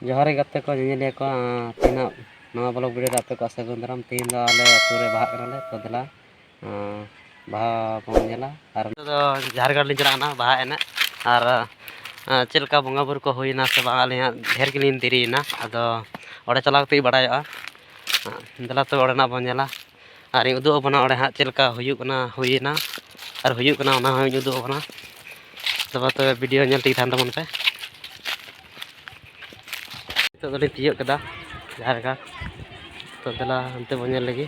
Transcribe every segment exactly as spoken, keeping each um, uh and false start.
ᱡᱚᱦᱟᱨ ᱜᱮ ᱜᱟᱛᱮ ᱠᱚ, ᱧᱮᱧᱮᱞᱤᱭᱟᱹ ᱠᱚ, ᱟᱸ, ᱛᱮᱦᱮᱧᱟᱜ ᱱᱚᱣᱟ vlog video ᱨᱮ ᱟᱯᱮ ᱠᱚᱣᱟᱜ ᱥᱟᱹᱜᱩᱱ ᱫᱟᱨᱟᱢ᱾ ᱛᱮᱦᱮᱧ ᱫᱚ ᱟᱞᱮ ᱟᱹᱛᱩ ᱨᱮ ᱵᱟᱦᱟᱜ ᱠᱟᱱᱟᱞᱮ, ᱛᱚ ᱫᱮᱞᱟ, ᱟᱸ, ᱵᱟᱦᱟ ᱵᱚᱱ ᱧᱮᱞᱟ᱾ ᱟᱨ ᱱᱤᱛᱚᱜ ᱫᱚ ᱡᱟᱦᱮᱨ ᱜᱟᱲ ᱞᱤᱧ ᱪᱟᱞᱟᱣ ᱮᱱᱟ ᱵᱟᱦᱟ ᱮᱱᱮᱡ, ᱟᱨ, ᱟᱸ, ᱪᱮᱫ ᱞᱮᱠᱟ ᱵᱚᱸᱜᱟ ᱵᱩᱨᱩ ᱠᱚ ᱦᱩᱭᱱᱟ ᱥᱮ ᱵᱟᱝ, ᱟᱹᱞᱤᱧ ᱦᱟᱸᱜ ᱰᱷᱮᱨ ᱜᱮᱞᱤᱧ ᱫᱮᱨᱤᱭᱮᱱᱟ, ᱟᱫᱚ ᱚᱸᱰᱮ ᱪᱟᱞᱟᱣ ᱠᱟᱛᱮ ᱜᱮ ᱵᱟᱲᱟᱭᱚᱜᱼᱟ᱾ ᱟᱸ, ᱫᱮᱞᱟ ᱛᱚᱵᱮ ᱚᱸᱰᱮᱱᱟᱜ ᱵᱚᱱ ᱧᱮᱞᱟ᱾ ᱟᱨᱤᱧ ᱩᱫᱩᱜ ᱟᱵᱚᱱᱟ ᱚᱸᱰᱮ ᱦᱟᱸᱜ ᱪᱮᱫ ᱞᱮᱠᱟ ᱦᱩᱭᱩᱜ ᱠᱟᱱᱟ, ᱦᱩᱭᱮᱱᱟ ᱟᱨ ᱦᱩᱭᱩᱜ ᱠᱟᱱᱟ, ᱚᱱᱟ ᱦᱚᱸᱧ ᱩᱫᱩᱜ ᱟᱵᱚᱱᱟ᱾ ᱛᱚᱵᱮ, ᱛᱚᱵᱮ video ᱧᱮᱞ ᱛᱮᱜᱮ ᱛᱟᱦᱮᱱ ᱛᱟᱵᱚᱱ ᱯᱮ᱾ ᱱᱤᱛᱚᱜ ᱫᱚᱞᱤᱧ ᱛᱤᱭᱳᱜ ᱠᱮᱫᱟ ᱡᱟᱦᱮᱨ ᱜᱟᱲ᱾ ᱛᱚ ᱫᱮᱞᱟ ᱚᱱᱛᱮ ᱵᱚᱱ ᱧᱮᱞ ᱞᱮᱜᱮ᱾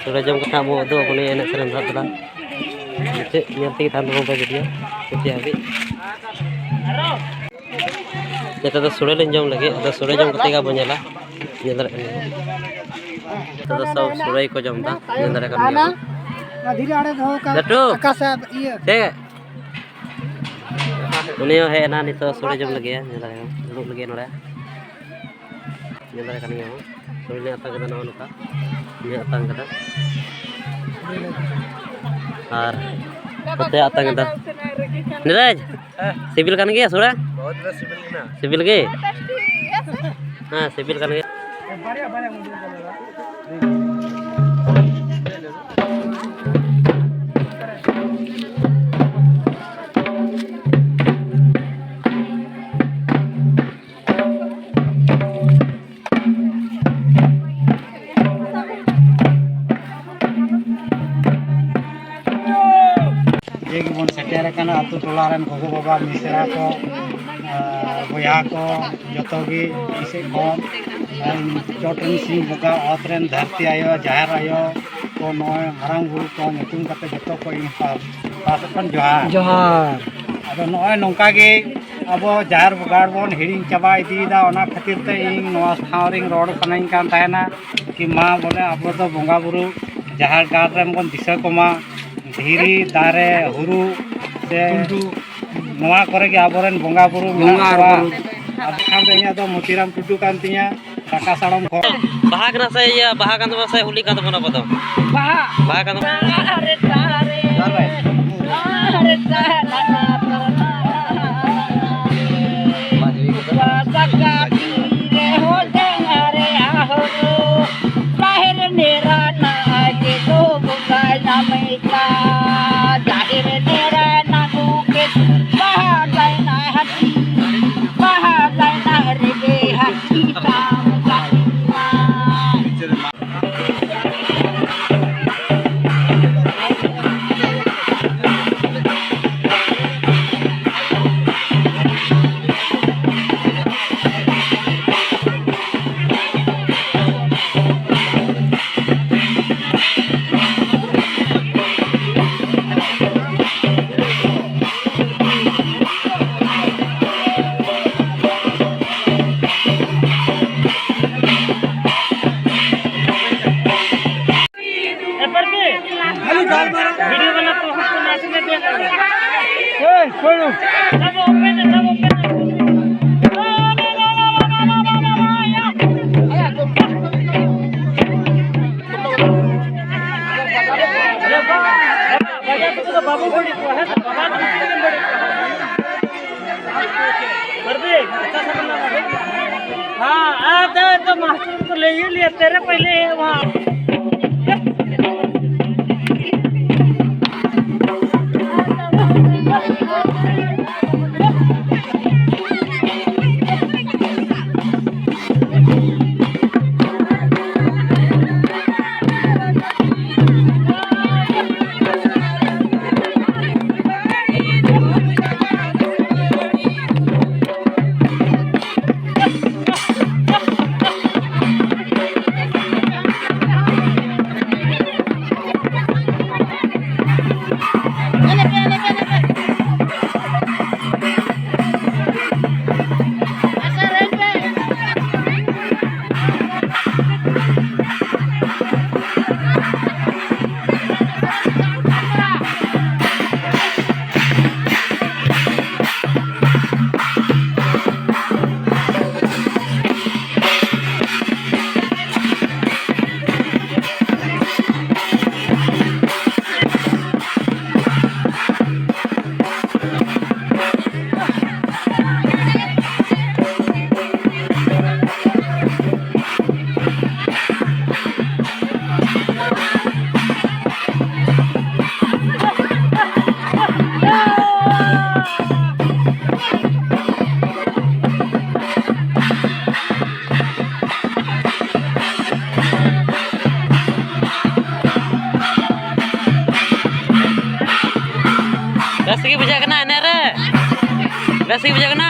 ᱥᱚᱲᱮ ᱡᱚᱢ ᱠᱟᱛᱮ ᱟᱵᱚ ᱩᱫᱩᱜ ᱟᱵᱚᱱ ᱮᱱᱮᱡ ᱥᱮᱨᱮᱧ ᱫᱚ ᱦᱟᱸᱜ ᱛᱟᱞᱟᱝ᱾ ᱪᱮᱫ ᱧᱮᱞ ᱛᱮᱜᱮ ᱛᱟᱦᱮᱱ ᱛᱟᱵᱚᱱ ᱯᱮ ᱵᱷᱤᱰᱤᱭᱳ ᱢᱩᱪᱟᱹᱫ ᱦᱟᱹᱵᱤᱡ᱾ ᱱᱤᱛᱚᱜ ᱫᱚ ᱥᱳᱲᱮ ᱞᱤᱧ ᱡᱚᱢ ᱞᱟᱹᱜᱤᱫ, ᱟᱫᱚ ᱥᱳᱲᱮ ᱡᱚᱢ ᱠᱟᱛᱮ ᱜᱮ ᱟᱵᱚ ᱧᱮᱞᱟ᱾ ᱧᱮᱞ ᱫᱟᱲᱮᱭᱟᱜ ᱠᱟᱱ ᱜᱮᱭᱟ᱾ ᱱᱤᱛᱚᱜ ᱫᱚ ᱥᱚᱵ ᱥᱳᱲᱮ ᱠᱚ ᱡᱚᱢ ᱮᱫᱟ, ᱧᱮᱞ ᱫᱟᱲᱮᱭᱟᱜ ᱠᱟᱱ ᱜᱮᱭᱟ᱾ ᱚᱱᱟ ᱫᱷᱤᱨᱤ ᱟᱲᱮ ᱫᱚᱦᱚ ᱠᱟᱜ ᱞᱟᱹᱴᱩ᱾ ᱟᱠᱟᱥ ᱤᱭᱟᱹ᱾ ᱪᱮᱫ? ᱩᱱᱤ ᱦᱚᱸ ᱦᱮᱡ ᱮᱱᱟ ᱱᱤᱛᱚᱜ ᱥᱳᱲᱮ ᱡᱚᱢ ᱞᱟᱹᱜᱤᱫ, ᱧᱮᱞ ᱫᱟᱲᱮᱭᱟᱜ ᱠᱟᱱᱟ, ᱫᱩᱲᱩᱵ ᱞᱟᱹᱜᱤᱫ ᱱᱚᱰᱮ᱾ ᱧᱮᱞ ᱫᱟᱲᱮᱭᱟᱜ ᱠᱟᱱ ᱜᱮᱭᱟ ᱵᱚᱱ, ᱥᱳᱲᱮ ᱞᱮ ᱟᱛᱟᱝ ᱠᱟᱫᱟ ᱱᱚᱜᱼᱚ ᱱᱚᱝᱠᱟ᱾ ᱤᱧ ᱟᱛᱟᱝ ᱠᱟᱫᱟ᱾ ᱟᱨ ᱚᱠᱚᱭ ᱟᱛᱟᱝ ᱠᱟᱫᱟ? ᱱᱤᱨᱟᱡᱽ, ᱥᱤᱵᱤᱞ ᱠᱟᱱ ᱜᱮᱭᱟ ᱥᱳᱲᱮ? ᱵᱚᱦᱩᱛ ᱵᱮᱥ ᱥᱤᱵᱤᱞ ᱠᱟᱱᱟ᱾ ᱥᱤᱵᱤᱞ ᱜᱮ? ᱦᱮᱸ, ᱥᱤᱵᱤᱞ ᱠᱟᱱ ᱜᱮᱭᱟ᱾ ᱡᱮ ᱜᱮᱵᱚᱱ ᱥᱮᱴᱮᱨ ᱟᱠᱟᱱᱟ, ᱟᱛᱳ ᱴᱚᱞᱟ ᱨᱮᱱ ᱜᱚᱜᱚ ᱵᱟᱵᱟ, ᱢᱤᱥᱨᱟ ᱠᱚ, ᱟᱨ ᱵᱚᱭᱦᱟ ᱠᱚ, ᱡᱚᱛᱚ ᱜᱮ ᱤᱧ ᱥᱮᱫ ᱠᱷᱚᱱ, ᱟᱨ ᱤᱧ ᱪᱚᱴ ᱨᱮᱱ ᱥᱤᱧ ᱵᱚᱸᱜᱟ, ᱚᱛ ᱨᱮᱱ ᱫᱷᱟᱹᱨᱛᱤ ᱟᱭᱳ, ᱡᱟᱦᱮᱨ ᱟᱭᱳ ᱠᱚ, ᱱᱚᱜᱼᱚᱭ ᱢᱟᱨᱟᱝ ᱵᱩᱨᱩ ᱠᱚ ᱧᱩᱛᱩᱢ ᱠᱟᱛᱮ ᱡᱚᱛᱚ ᱠᱚ ᱤᱧ ᱯᱟᱥ-, ᱯᱟᱥ ᱠᱷᱚᱱ ᱡᱚᱦᱟᱨ᱾ ᱡᱚᱦᱟᱨ᱾ ᱟᱫᱚ ᱱᱚᱜᱼᱚᱭ ᱱᱚᱝᱠᱟ ᱜᱮ ᱟᱵᱚ ᱡᱟᱦᱮᱨ ᱜᱟᱲ ᱵᱚᱱ ᱦᱤᱲᱤᱧ ᱪᱟᱵᱟ ᱤᱫᱤᱭᱮᱫᱟ, ᱚᱱᱟ ᱠᱷᱟᱹᱛᱤᱨ ᱛᱮ ᱤᱧ ᱱᱚᱣᱟ ᱴᱷᱟᱶ ᱨᱤᱧ ᱨᱚᱲ ᱥᱟᱱᱟᱧ ᱠᱟᱱ ᱛᱟᱦᱮᱱᱟ ᱠᱤ ᱢᱟ ᱵᱚᱞᱮ ᱟᱵᱚ ᱫᱚ ᱵᱚᱸᱜᱟ ᱵᱩᱨᱩ ᱡᱟᱦᱮᱨ ᱜᱟᱲ ᱨᱮᱱ ᱵᱚᱱ ᱫᱤᱥᱟᱹ ᱠᱚᱢᱟ, ᱫᱷᱤᱨᱤ, ᱫᱟᱨᱮ, ᱦᱩᱨᱩ ᱥᱮ ᱱᱚᱣᱟ ᱠᱚᱨᱮ ᱜᱮ ᱟᱵᱚᱨᱮᱱ ᱵᱚᱸᱜᱟ ᱵᱩᱨᱩ ᱢᱮᱱᱟᱜ ᱵᱚᱸᱜᱟ ᱠᱚᱣᱟ᱾ ᱵᱩᱨᱩ᱾ ᱟᱫᱚ ᱠᱷᱟᱱ ᱫᱚ ᱤᱧᱟᱹᱜ ᱫᱚ ᱢᱚᱛᱤᱨᱟᱢ ᱴᱩᱰᱩ ᱠᱟᱱ ᱛᱤᱧᱟ, ᱴᱟᱠᱟ ᱥᱟᱲᱚᱢ ᱠᱷᱚᱱ᱾ ᱵᱟᱦᱟ ᱠᱟᱱᱟ ᱥᱮ ᱤᱭᱟᱹ, ᱵᱟᱦᱟ ᱠᱟᱱ ᱛᱟᱵᱚᱱᱟ ᱥᱮ ᱦᱳᱞᱤ ᱠᱟᱱ ᱛᱟᱵᱚᱱᱟ ᱟᱵᱚ ᱫᱚ? ᱵᱟᱦᱟ᱾ ᱵᱟᱦᱟ ᱠᱟᱱ ᱛᱟᱵᱚᱱᱟ᱾ ᱵᱟᱦᱟ ᱡᱩᱭ ᱠᱚᱫᱚ᱾ ᱵᱟᱦᱟ ᱠᱟᱹᱴᱤᱡ ᱨᱮᱦᱚᱸ ᱡᱟᱸᱜᱟ ᱨᱮ ᱟᱦᱚᱨᱚ, ᱡᱟᱦᱮᱨ ᱱᱮᱨᱟ ᱱᱟᱜ ᱜᱮ ᱫᱚ ᱵᱚᱸᱜᱟ ᱧᱟᱢᱮ ᱠᱟ᱾ ᱡᱟᱦᱮᱨ ᱱᱮᱨᱟ ᱱᱟᱜ ᱜᱮ ᱵᱟᱦᱟ ᱞᱟᱭᱱᱟ ᱦᱟᱹᱛᱤ, ᱵᱟᱦᱟ ᱞᱟᱭᱱᱟ ᱨᱮᱜᱮ ᱦᱟᱹᱛᱤ ᱛᱟᱢ ᱠᱟᱹᱴᱤᱡ ᱢᱟ᱾ ᱵᱟᱹᱵᱩ ᱵᱟᱹᱲᱤᱡ ᱠᱚᱣᱟ, ᱦᱮᱸ ᱥᱮ? ᱵᱟᱵᱟ ᱫᱚ ᱵᱟᱹᱲᱤᱡ ᱠᱚᱣᱟ, ᱦᱮᱸ ᱥᱮ? हाँ, आ तो, तो मास्टर को ले ही लिया, तेरे पहले है वहाँ। ᱵᱮᱥ ᱜᱮ ᱵᱩᱡᱷᱟᱹᱜ ᱠᱟᱱᱟ ᱮᱱᱮᱡ ᱨᱮ? ᱵᱮᱥ ᱜᱮ ᱵᱩᱡᱷᱟᱹᱜ ᱠᱟᱱᱟ?